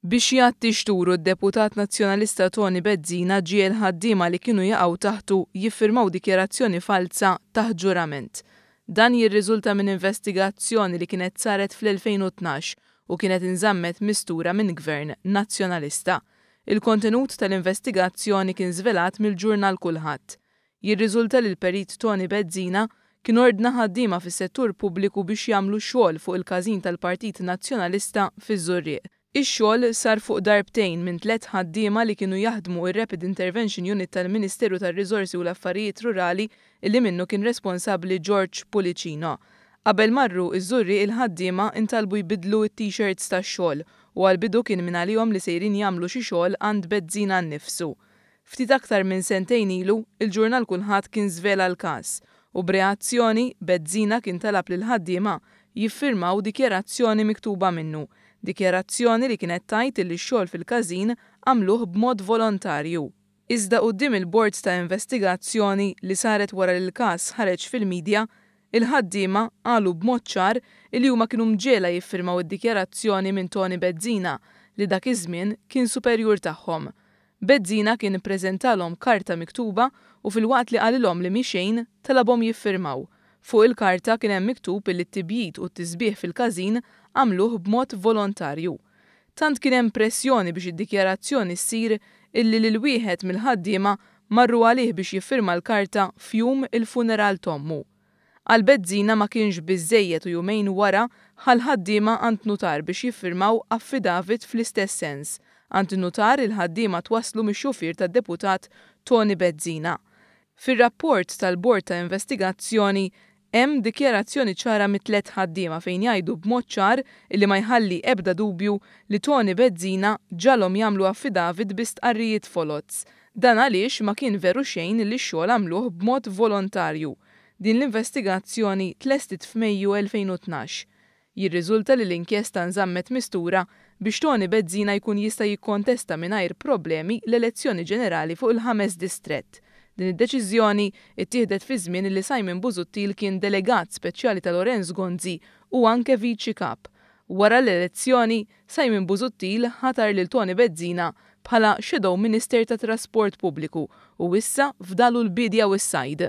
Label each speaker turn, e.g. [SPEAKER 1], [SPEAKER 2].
[SPEAKER 1] Biex jgħatti xturu d-deputat Nazzjonalista Toni Bezzina ġiegħel ħaddiema li kienu jaqgħu taħtu jiffirmaw dikjarazzjoni falza taħt ġurament. Dan jirriżulta minn investigazzjoni li kienet saret fl-2012 u kienet inżammet mistura minn Gvern Nazzjonalista. Il-kontenut tal-investigazzjoni kien żvelat mill-ġurnal Kullħadd. Jirriżulta li l-Perit Toni Bezzina kien ordna ħaddiema fis-settur pubbliku biex jagħmlu xogħol fuq il-każin tal-Partit Nazzjonalista fiż-Żurrieq. Ix-xogħol sar fuq darbtejn minn tlett ħaddiema li kienu jaħdmu ir-Rapid Intervention Unit tal-Ministeru tar-Riżorsi u l-Affarijiet Rurali illi minnu kien responsabbli George Pullicino. Qabel marru ż-Żurrieq il-ħaddiema ntalbu jbiddlu t-t-shirts tax-xogħol u għall-bidu kien mingħalihom li sejrin jagħmlu xi xogħol għand Bezzina nnifsu. Ftit aktar minn sentejn ilu, il-ġurnal Kullħadd kien żvela l-każ u b'reazzjoni, Bezzina kien talab lill-ħaddiema jiffirmaw dikjarazzjoni miktuba minnu, dikjarazzjoni li kienet tgħid illi x-xogħol fil-każin għamluh b'mod volontarju. Iżda quddiem il-Bord ta' Investigazzjoni li saret wara li l-każ ħareġ fil-media, il-ħaddiema qalu b'mod ċar illi huma kienu mġiegħla jiffirmaw id-dikjarazzjoni minn Toni Bezzina li dak iż-żmien kien superjur tagħhom. Bezzina kien ippreżentalhom karta miktuba u filwaqt li qalilhom li mhi xejn, talabhom jiffirmaw. Fuq il-karta kien hemm miktub illi t-tibjid u t-tisbiħ fil-każin għamluh b'mod volontarju. Tant kien hemm pressjoni biex id-dikjarazzjoni ssir illi lil wieħed mill-ħaddiema marru għalih biex jiffirma l-karta f'jum il-funeral t'ommu. Għal Bezzina ma kienx biżżejjed u jumejn wara ħa l-ħaddiema għand nutar biex jiffirmaw affidavit fl-istess sens. Għand in-nutar il-ħaddiema twasslu mix-xufier tad-deputat Toni Bezzina. Fir-rapport tal-Bord ta' Investigazzjoni hemm dikjarazzjoni ċara mit-tlett ħaddiema fejn jgħidu b'mod ċar illi ma jħalli ebda dubju li Toni Bezzina ġagħalhom jagħmlu affidavit bi stqarrijiet foloz. Dan għaliex ma kien veru xejn li x-xogħol għamluh b'mod volontarju. Din l-investigazzjoni tlestiet f'Mejju 2012. Jirriżulta li l-inkjesta nżammet mistura biex Toni Bezzina jkun jista' jikkontesta mingħajr problemi l-elezzjoni ġenerali fuq il-ħames distrett. Din id-deċiżjoni ttieħdet fi żmien li Simon Busuttil kien delegat speċjali ta' Lawrence Gonzi u anke Viċi Kap. Wara l-elezzjoni, Simon Busuttil ħatar lil Toni Bezzina bħala Shadow Minister tat-Trasport Pubbliku u issa fdalu l-biedja u s-sajd.